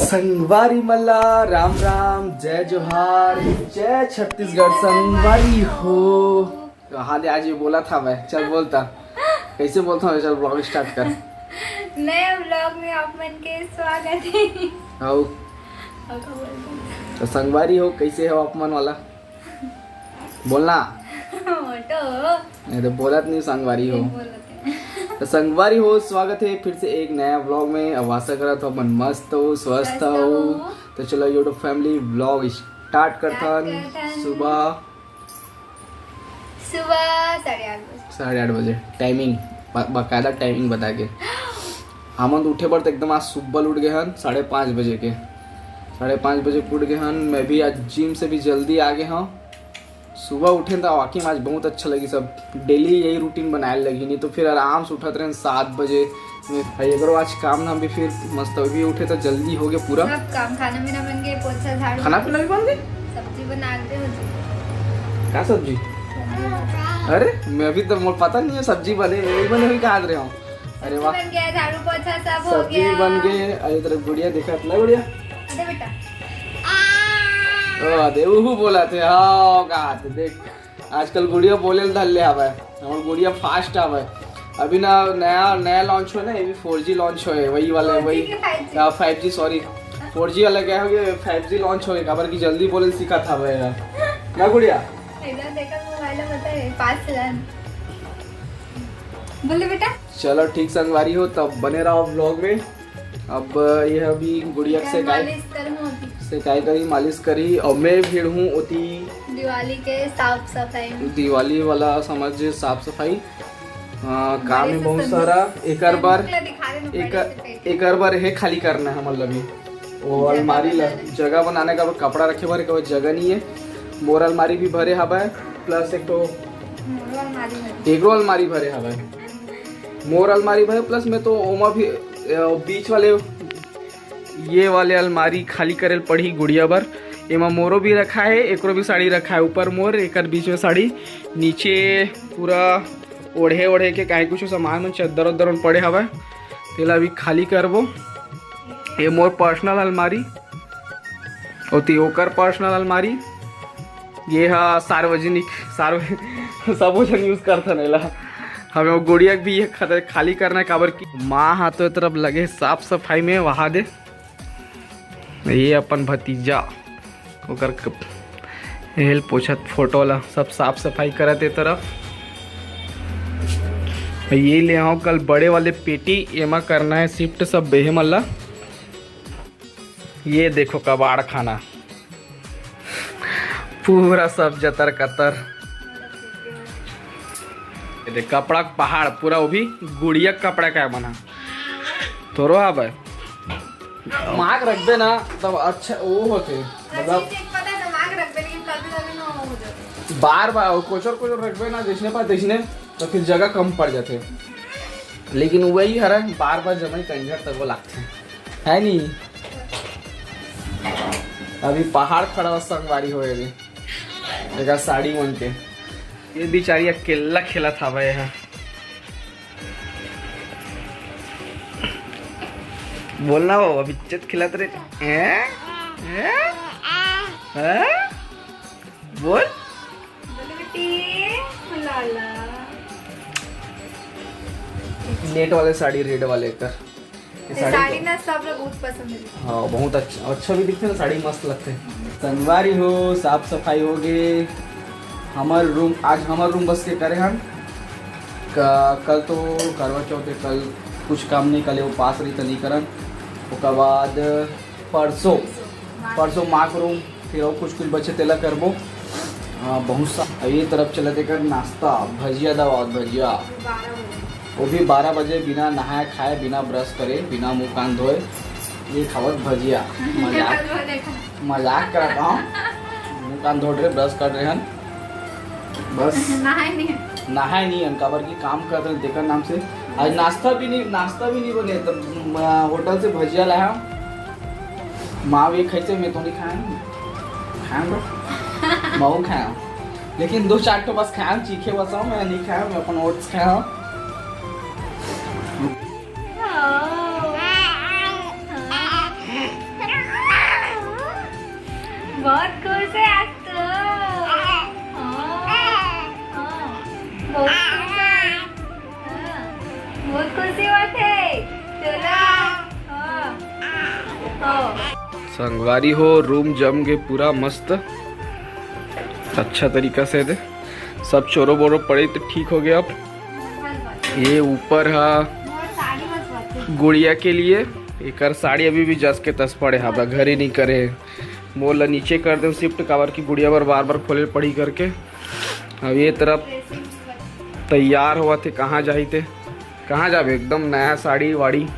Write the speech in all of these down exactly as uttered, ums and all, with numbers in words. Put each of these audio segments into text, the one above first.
संगवारी मन ला राम राम, जय जोहार, जय छत्तीसगढ़। संगवारी हो, कहाँ ले आज ये बोला था मैं, चल बोलता, कैसे बोलता हूँ, चल vlog start कर। नए vlog में आप मन के स्वागत है। आओ। तो संगवारी हो, कैसे हो आप मन वाला? बोलना। मोटो। नहीं तो बोलत नहीं, संगवारी हो। नहीं बोलत है। तो संगवारी हो, स्वागत है फिर से एक नया vlog में। अब आशा करत हो अपन मस्त हो, स्वस्थ स्वस्थ हो। हो। तो चलो YouTube family, vlog start करथन। करथन। सुबह सुबह साढ़े आठ बजे। साढ़े आठ बजे टाइमिंग, बकायदा टाइमिंग बता के। हमन तो उठे बर तो एकदम आज सुब्बल उठ गए हन, साढ़े पाँच बजे के। साढ़े पाँच बजे के उठ गए हन। मैं भी आज जिम से भी जल्दी आ गए हूँ। सुबह उठे तो वाकई में आज बहुत अच्छा लगी। सब डेली यही रूटीन बनाए लगी, नहीं तो फिर आराम से उठत रहे सात बजे। भाई अगर आज काम धाम भी फिर मस्त भी उठे तो जल्दी हो गया पूरा। सब काम, खाना पीना बन गए, पोछा झाड़ू। खाना पीना भी बन गए? सब्जी बना दे हो जी। क्या सब्जी? सब्जी बना। अरे मैं अभी तो मोर पता नहीं है सब्जी बने, यही बने हुई कहा रहे हो। अरे वाह। बन गया, झाड़ू पोछा सब हो सब्जी गया। बन गए। अरे तेरे गुड़िया दिखा, इतना गुड़िया। अरे बेटा। ओ दे, उहू बोला थे, हाँ, कहा थे, देख। आजकल गुड़िया बोले ल धर ले हवय, हमर गुड़िया फास्ट हवय। अभी ना नया, नया लॉन्च होय ना, ये भी फोर जी लॉन्च होय, वही वाला, फोर जी वही। के फाइव जी? हाँ, five G, sorry, four G वाला क्या हो गया, फाइव जी लॉन्च होय, काबर की जल्दी बोले सीखा था भाई यार। ना गुड़िया? एकदम देखा मोबाइल में बता है, पाँच हजार। बोल दे बेटा। चलो ठीक संगवारी हो, तब बने रहो vlog में। अब ये अभी गुड़िया से काय मालिश करूँ अभी। से काय करी, मालिश करी, और मैं भिड़हूँ ओती दिवाली के साफ सफाई में। दिवाली वाला समझ, साफ सफाई। हाँ, काम बड़े है से बहुत सब सारा। एकर बर, दिखा देना, बड़े एक, से पेटी। एकर बर हे खाली करना है, मतलब ये वो जगह अलमारी ला, बनाने। जगह बनाने का, कपड़ा रखे बर का जगह नहीं है। मोर अलमारी भी भरे हवा है, प्लस एक तो मोरो अलमारी भरे। एकरो अलमारी भरे हवा है। मोर अलमारी भरे, प्लस में तो ओमा भी, अ, बीच वाले, ये वाले अलमारी खाली करे ल पड़ही गुड़िया बर। एमा मोरो भी रखा है, एकरो भी साड़ी रखा है। ऊपर मोर, एकर बीच में साड़ी, नीचे पूरा ओढ़े ओढ़े के काहे कुछ सामान मन, चद्दर उद्दर मन पड़े हवय, तेला अभी खाली करबो। ये मोर पर्सनल अलमारी, ओती ओकर पर्सनल अलमारी। ये हा सार्वजनिक, सार्व-, सबो झन यूज करथन एला। हमें वो गुड़िया के भी ये खत-, खाली करना है, काबर की माँ हा तो ए तरफ लगे साफ सफाई में, वहा दे। ये अपन भतीजा, ओकर क-, हेल पोछत फोटो ला, सब साफ सफाई करत ए तरफ। ये ले आओ कल बड़े वाले पेटी, एमा करना है शिफ्ट सब बेहे मन ला। ये देखो कबाड़ खाना, पूरा सब जतर कतर। ये देख, कपड़ा के पहाड़ पूरा, वो भी गुड़िया के कपड़ा का बना। तोरो हवय। माग रखबे ना, तब अच्छा वो होथे, मतलब। चीज एक पता है, दिमाग रखबे, लेकिन कभी कभी ना हो जाता। बार बार वो कोचर कोचर रखबे ना, जैसने पास तैसने, तो फिर जगह कम पड़ जाथे। लेकिन वही हरे, बार बार जमाई कंझर तक वो लागथे, है नी? अभी पहाड़ खड़ा हो संगवारी होए रे। देखा साड़ी मन के। ये बिचारी अकेला खेलत हवय यहाँ। बोलना हो, अभी इज्जत खिलात रहे। हैं? हैं? हैं? बोल। बोल बेटी, लाला। नेट वाले साड़ी, रेड वाले कर। ये ये साड़ी साड़ी तो ना सब लोग बहुत पसंद है। हाँ, बहुत अच्छा, अच्छा भी दिखते ना, साड़ी मस्त लगते। संगवारी हो, साफ सफाई हो गए। हमार रूम, आज हमार रूम बस के करे हम। क-, कल तो करवा चौथ है, कल कुछ काम नहीं, कल वो पास रही तो नहीं करन। ओकर बाद परसों, परसों माँ के रूम, फिर और कुछ कुछ बचे तेला करबो। हाँ, बहुत सा। अब ये तरफ चला देकर नाश्ता, भजिया दवा, भजिया। वो भी बारह बजे बिना नहाए खाए, बिना ब्रश करे, बिना मुंह कान धोए ये खावत भजिया। मजाक, मजाक करत हूँ। मुंह कान धो रहे, ब्रश कर रहे हैं बस। नहाए नहीं। नहाए नहीं हन, काबर की काम करत हन, तेकर नाम से। आज नाश्ता भी नहीं, नाश्ता भी नहीं बने, तब म-, होटल से भजिया लाया। माँ भी खाई से, मैं तो नहीं खाया हूँ। खाया हूँ बस। महू खाया हूँ। लेकिन दो चार ठो बस खाया हूँ, चीखे बस हूँ, मैं नहीं खाया हूँ, मैं अपन ओट्स खाया हूँ। हाँ। हाँ। बहुत खुश है आज तो। हाँ, हाँ, बहुत खुश है। हाँ, बहुत खुशी होत है। चलो। हाँ, हाँ। संगवारी हो, रूम जम के पूरा मस्त, अच्छा तरीका से दे। सब चोरो बोरो पड़े तो ठीक हो गया। अब ये ऊपर हा गुड़िया के लिए, एकर साड़ी अभी भी जस के तस पड़े हा, घर ही नहीं करे। मोर ला नीचे कर दे शिफ्ट, काबर की गुड़िया बर बार बार खोले पड़ी करके। अब ये तरफ तैयार होवत हे, कहाँ जाही ते, कहाँ जाबे? एकदम नया साड़ी वाड़ी करवा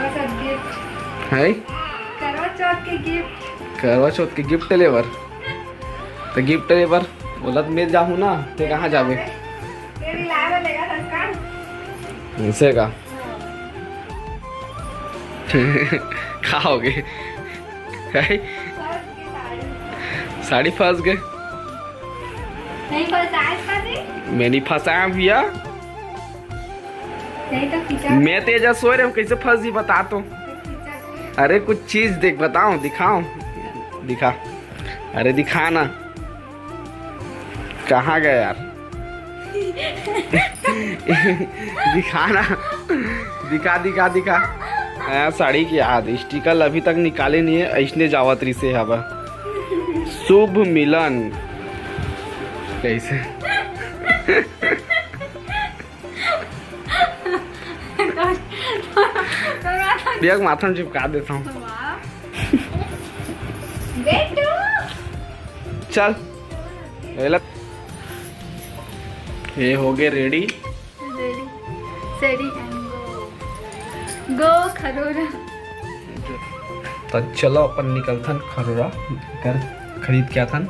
चौथ गिफ्ट। है? करवा चौथ के गिफ्ट। करवा चौथ के गिफ्ट ले बर? तो गिफ्ट ले बर बोला तो मैं जाहूँ ना, ते कहाँ जाबे? तेरी लाए बर लेगा था इसका। इसे का? हाँ। का हो गए? है? फंस गई साड़ी। साड़ी फंस गए? नहीं फंसा है इसका जी? मैं नहीं फंसाया भैया। नहीं तो खींचा। मैं तेजा सोए रहे हूँ, कैसे फंस गई बता तो। खींचा। अरे कुछ चीज देख, बताओ, दिखाओ, दिखा। अरे दिखा ना, कहाँ गया यार? दिखा ना, दिखा, दिखा, दिखा। हाँ, साड़ी के याद, स्टिकर अभी तक निकाले नहीं है, ऐसने जावत रिसे हवा। शुभ मिलन कैसे? भैया के माथा में चिपका देता हूँ। वाह। बेटू। चल। एला। ये हो गए रेडी। रेडी। सेडी and गो। गो खरोरा। तो चलो अपन निकलथन खरोरा कर खरीद के आथन।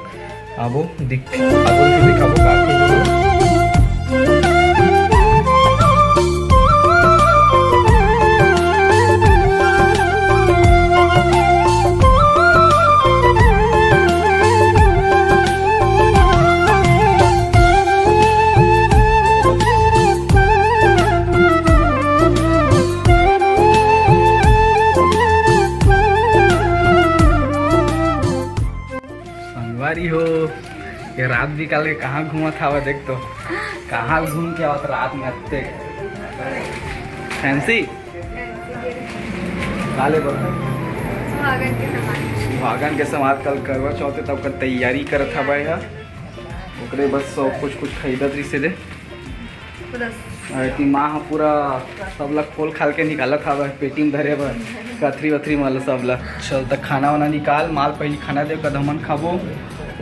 आबो दिख-, आबो फिर दिखाबो का खरीदो। संगवारी हो, ये रात बिकाल के कहाँ घूमत हवा? देख तो, कहाँ घूम के आवत रात में अत्ते। फैंसी? काले बर? सुहागन के समाज। सुहागन के समाज कल करवा चौथ हे, तब कर तैयारी करत हवा है। ओकरे बस सब कुछ, कुछ खरीदत रिसे दे। पूरा अरे ती माँ ह पूरा सब ला खोल खाल के निकालत हवय, पेटी में धरे बर, कथरी वथरी मन ला सब ला। चल त खाना वाना निकाल, माल पहिली खाना दे, ओकर बाद हमन खाबो,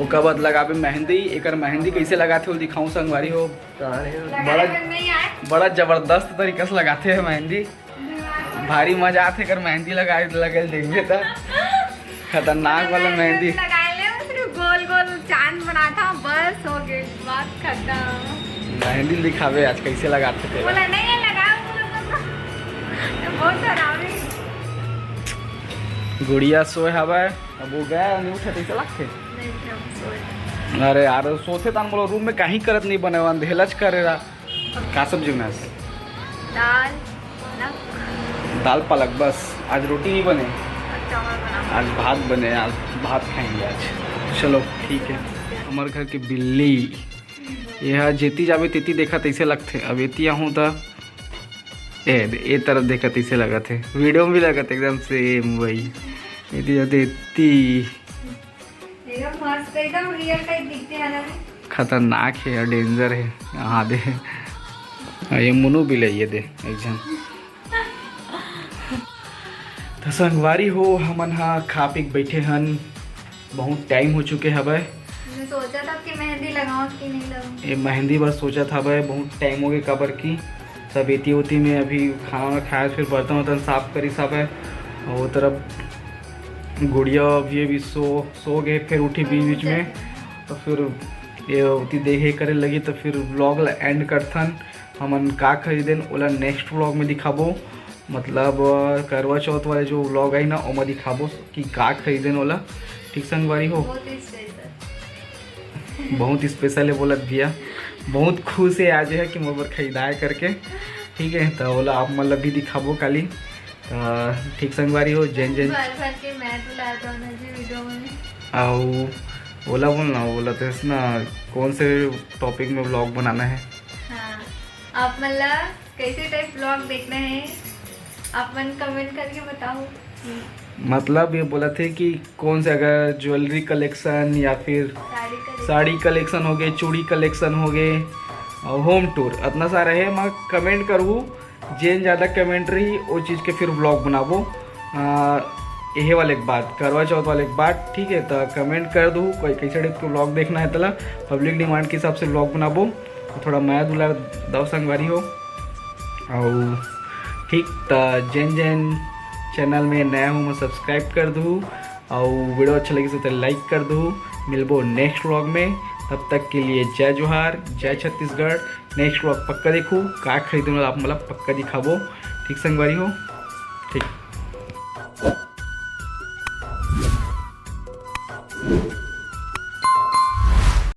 ओकर बाद लगाबे मेहंदी। एकर मेहंदी कैसे लगाथे, वो दिखाऊं संगवारी हो। बड़ा, बड़ा जबरदस्त तरीका से लगाथे मेहंदी। भारी मजा आथे एकर मेहंदी लगाए, लगल देखबे त। खतरनाक वाला मेहंदी। लगाए ले, सिर्फ गोल गोल चांद बनाता, बस हो गई, बात खत्म। मेहंदी दिखावे आज कैसे लगाते तेरा। बोला, "नहीं, ये लगाओ, बोलो, बोलो।" बहुत डरावे। गुड़िया सोए हवय, अब वो गया, नहीं उठे, कैसे लगते? नहीं उठे, हम सोए। अरे यार, सोते तान बोलो, रूम में कहीं करत नहीं बने, अंधेला च करे रहा। का सब्जी बनास? दाल, पालक। दाल पालक बस। आज रोटी नहीं बने? आज चावल बना। आज भात बने, आज भात खाएंगे आज। चलो ठीक है। हमारे घर के बिल्ली, ये जेती जाबे तेती देखा तैसे लगथे। अब एती आहूँ त ए, ए तरफ देखा तैसे लगत हे, वीडियो में भी लगत हे एकदम सेम वही। एती जाते एती। एकदम मस्त, एकदम रियल टाइप दिखते हैं ना। खतरनाक है, डेंजर है। हाँ दे, हाँ, ये मुनु भी ले, ये दे एक जन। तो संगवारी हो, हमन हा खा पी के बैठे हन, बहुत टाइम हो चुके हवय। मैं सोचा था कि मेहंदी लगाऊं कि नहीं लगाऊं। ये मेहंदी बर सोचा था भाई, बहुत टाइम हो गए, काबर की सब एती ओती में अभी खाना वाना खाए, फिर बर्तन वर्तन साफ करी सब है। और वो तरफ गुड़िया अभी अभी सो सो गए, फिर उठी बीच बीच में, तो फिर ये ओती देखे करे लगी, तो फिर व्लॉग ला एंड करथन। हमन का खरीदेन ओला नेक्स्ट व्लॉग में दिखाबो, मतलब करवा चौथ वाले जो व्लॉग आई ना, ओमा दिखाबो कि का खरीदेन ओला। ठीक संगवारी हो, बहुत ही स्पेशल। बहुत स्पेशल है बोलत भैया, बहुत खुश है आज है कि मोर बर खरीदाए करके। ठीक है, तो ओला आप मन ला भी दिखाबो काली। अ, ठीक संगवारी हो, जैन जैन। भर भर के मैं दुलार दोनों जी वीडियो में। अउ ओला बोलना, ओला तो ना, कौन से टॉपिक में व्लॉग बनाना है? हाँ, आप मन ला कैसे टाइप व्लॉग देखना है, आप मन कमेंट करके बताओ। मतलब ये बोला थे कि कौन से, अगर ज्वेलरी कलेक्शन या फिर साड़ी का साड़ी कलेक्शन हो गए, चूड़ी कलेक्शन हो गए, और होम टूर, इतना सारा है। मैं कमेंट करूँ, जेन ज़्यादा कमेंट रही, वो चीज़ के फिर व्लॉग बनाबो। आ, यही वाले एक बात, करवा चौथ वाले एक बात, ठीक है? तो कमेंट कर दो, कोई कैसे टाइप के व्लॉग देखना है, तला पब्लिक डिमांड के हिसाब से व्लॉग बनाबो। तो थोड़ा मया दुलार दव संगवारी हो। और ठीक, तो जैन जैन चैनल में नया हूँ मैं, सब्सक्राइब कर दू। और वीडियो अच्छा लगे तो लाइक कर दू। मिलबो नेक्स्ट व्लॉग में, तब तक के लिए जय जोहार, जय छत्तीसगढ़। नेक्स्ट व्लॉग पक्का देखू, का खरीदूँ आप मतलब पक्का दिखाबो। ठीक संगवारी हो, ठीक।